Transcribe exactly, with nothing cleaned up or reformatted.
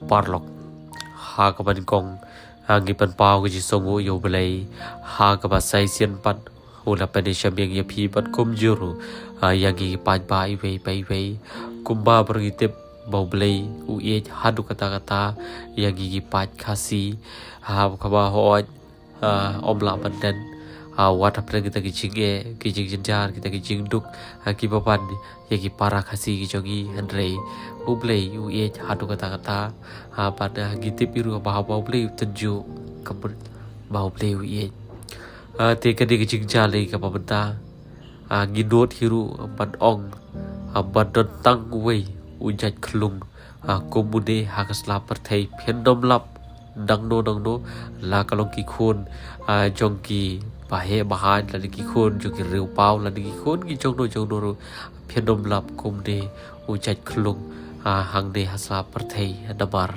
Paralok, ha kaba nyngkong, ah, ngi pynpaw ka jingsngewnguh ïa U Blei, ha kaba sa shisien pat u la pynïashem ïa ngi ïa phi bad kumjuh ruh, ah, ïa ngi ki paidbah iwei pa iwei. Kumba baroh ngi tip ba U Blei u ïeit haduh katta katta ïa ngi ki paid Khasi, ha kaba hooid, ah, ym lah ban don, ah, wat hapdeng kita ki jingeh, ki jingjynjar, kita ki jingduk, ah, kiba ban ïa ki para Khasi ki jong ngi, hynrei U Blei u ïeit haduh katta katta, ah, bad, ah, ngi tip hi ruh ba haba U Blei u tynjuh, ka mut ba U Blei u ïeit. Ah, te kane ka jingjia lei kaba mynta, ah, ngi nud hi ruh ban ong, ah, ban don tang uwei u jait khyllung, ah, kum une ha ka sla pyrthei. Phin ym lap nangno nangno, la ka long ki khun, ah, jong ki baheh bahaiñ, lane ki khun jong ki riewpaw, lane ki khun ki jongno jongno ruh, phin ym lap kumne u jait khyllung, ah, hangne ha sla pyrthei, namar